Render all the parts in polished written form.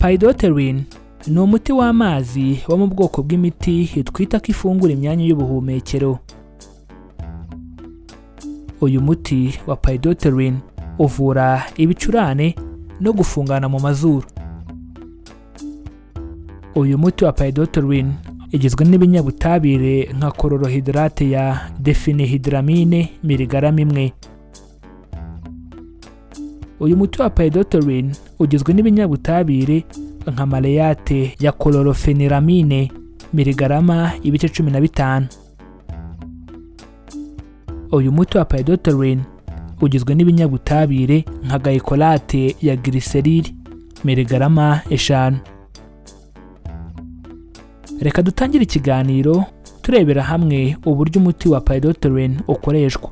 Midodrine ni umuti w'amazi wo mu bwoko bw'imiti twita ko ifungura imyanya y'ubuhumekero. Uyu muti wa Midodrine uvura ibicurane no gufungana mu mazuru. Uyu muti wa Midodrine igizwe n'ibinyabutabire nka chlorhydrate ya diphenhydramine miligarama 1. Uyu muti wa Midodrine ugizwe n'ibinyabutabire nka maleate ya chlorpheniramine miligarama 0.15. Uyu muti wa Midodrine ugizwe n'ibinyabutabire nka glycolate ya glyceryl miligarama 5. Reka dutangire ikiganiro turebera hamwe uburyo umuti wa Midodrine ukoreshwa.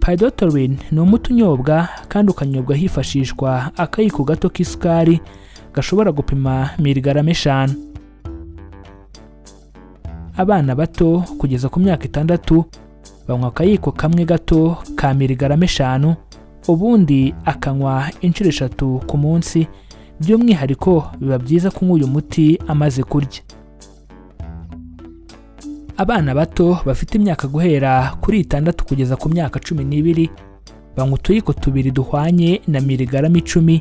Midodrine ni umuti unyobwa kandi ukanyobwa hifashishwa akayiko gato k'isukari gashobora gupima miligarama 5. Abana bato kugeza ku myaka 6 banywa akayiko kamwe gato ka miligarama 5, ubundi akanywa inshuro 3 ku munsi. By'umwihariko biba byiza kunywa uyu muti amaze kurya. Abana bato bafite imyaka guhera kuri 6 kugeza ku myaka 12 banywa utuyiko 2 duhwanye na miligarama 10,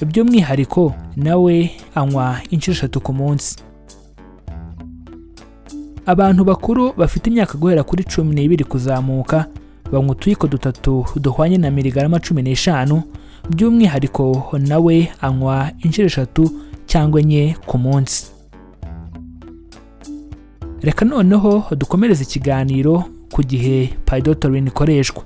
by'umwihariko nawe anywa inshuro 3 ku munsi. Abantu bakuru bafite imyaka guhera kuri 12 kuzamuka banywa utuyiko 3 duhwanye na miligarama 15, by'umwihariko nawe anywa inshuro 3 cyangwa 4 ku munsi. Reka noneho dukomereze ikiganiro ku gihe Midodrine ikoreshwa.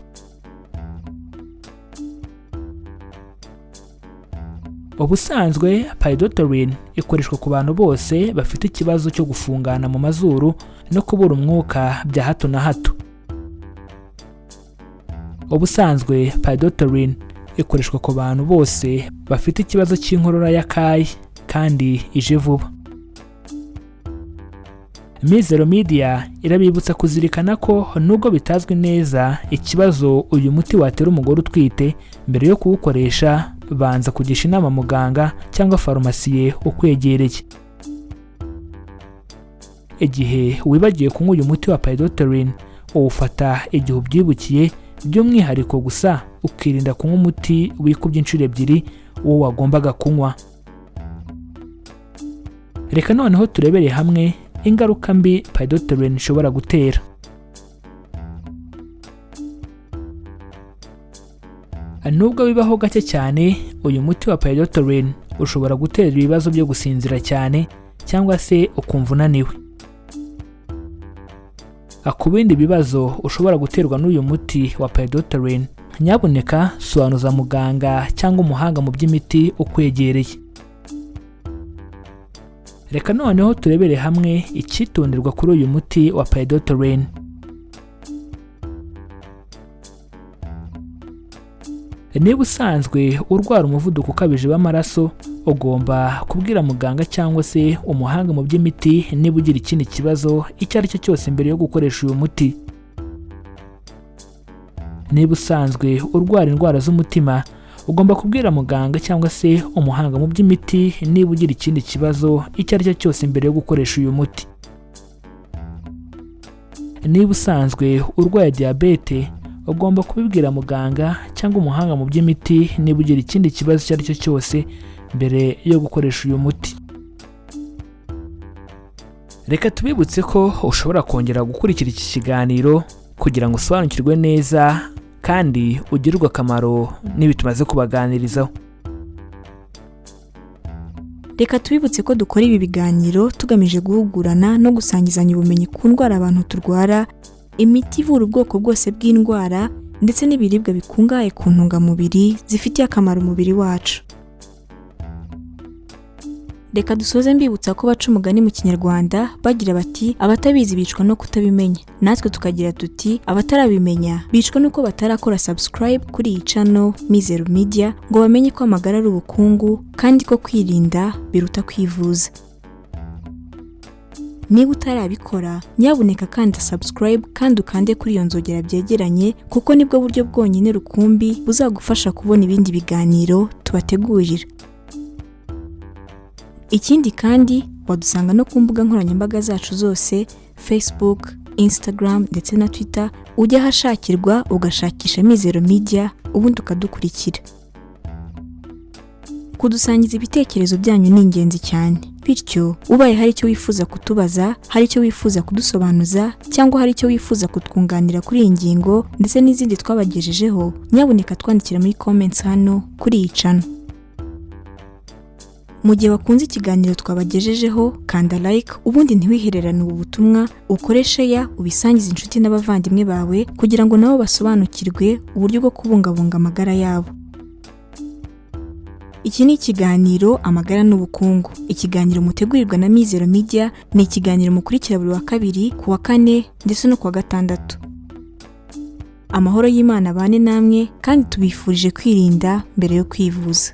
Ubusanzwe Midodrine ikoreshwa ku bantu bose bafite ikibazo cyo gufungana mu mazuru no kubura umwuka bya hato na hato. Ubusanzwe Midodrine ikoreshwa ku bantu bose bafite ikibazo cy'inkorora y'akayi kandi ije vuba. Mizero Media irabibutsa kuzirikana ko nubwo bitazwi neza ikibazo uyu muti watera umugore utwite, mbere yo kuwukoresha banza kugisha inama muganga cyangwa farumasiye ukwegereye. Igihe wibagiwe kunywa uyu muti wa Midodrine, uwufata igihe ubyibukiye, by'umwihariko gusa ukirinda kunywa umuti wikubye inshuro 2 uwo wagombaga kunywa. Reka noneho turebere hamwe ingaruka mbi Midodrine ishobora gutera. Nubwo bibaho gake cyane, uyu muti wa Midodrine ushobora gutera ibibazo byo gusinzira cyane cyangwa se ukumva unaniwe. Ku bindi bibazo ushobora guterwa n'uyu muti wa Midodrine, nyabuneka sobanuza muganga cyangwa umuhanga mu by'imiti ukwegereye. Reka noneho turebere hamwe icyitonderwa kuri uyu muti wa Midodrine. Niba usanzwe urwara umuvuduko ukabije w'amaraso, ugomba kubwira muganga cyangwa se umuhanga mu by'imiti niba ugira ikindi kibazo icyo ari cyo cyose mbere yo gukoresha uyu muti. Niba usanzwe urwara indwara z'umutima, ugomba kubwira muganga cyangwa se umuhanga mu by'imiti niba ugira ikindi kibazo icyo ari cyo cyose mbere yo gukoresha uyu muti. Niba usanzwe urwaye diyabete, ugomba kubibwira muganga cyangwa umuhanga mu by'imiti niba ugira ikindi kibazo icyo ari cyo cyose mbere yo gukoresha uyu muti. Reka tubibutse ko ushobora kongera gukurikira iki kiganiro kugira ngo usobanukirwe neza kandi ugirirwe akamaro n'ibi tumaze kubaganirizaho. Reka tubibutse ko dukora ibi biganiro tugamije guhugurana no gusangizanya ubumenyi ku ndwara abantu turwara, imiti ivura ubwoko bwose bw'indwara ndetse n'ibiribwa bikungahaye ku ntungamubiri zifitiye akamaro umubiri wacu. Reka dusoze mbibutsa ko baca umugani mu Kinyarwanda bagira bati abatabizi bicwa no kutabimenya, natwe tukagira tuti abatarabimenya bicwa nuko batarakora subscribe kuri iyi channel Mizero Media ngo bamenye ko amagara ari ubukungu kandi ko kwirinda biruta kwivuza. Niba utarabikora, nyabuneka kanda subscribe kandi ukande kuri iyo nzogera byegeranye, kuko nibwo buryo bwonyine rukumbi buzagufasha kubona ibindi biganiro tubategurira. Ikindi kandi, wadusanga no ku mbuga nkoranyambaga zacu zose: Facebook, Instagram ndetse na Twitter. Ujya ahashakirwa ugashakisha Mizero Media, ubundi ukadukurikira. Kudusangiza ibitekerezo byanyu ni ingenzi cyane. Bityo ubaye hari icyo wifuza kutubaza, hari icyo wifuza kudusobanuza, cyangwa hari icyo wifuza kutwunganira kuri iyi ngingo ndetse n'izindi twabagejejeho, nyabuneka twandikira muri comments hano kuri iyi channel. Mu gihe wakunze ikiganiro twabagejejeho, kanda like, ubundi ntiwihererane ubu butumwa, ukore share, ubisangize inshuti n'abavandimwe bawe kugira ngo nabo basobanukirwe uburyo bwo kubungabunga amagara yabo. Iki ni ikiganiro Amagara n'Ubukungu, ikiganiro mutegurirwa na Mizero Media. Ni ikiganiro mukurikira buri wa kabiri, ku wa kane ndetse no ku wa gatandatu. Amahoro y'Imana abane namwe, kandi tubifurije kwirinda mbere yo kwivuza.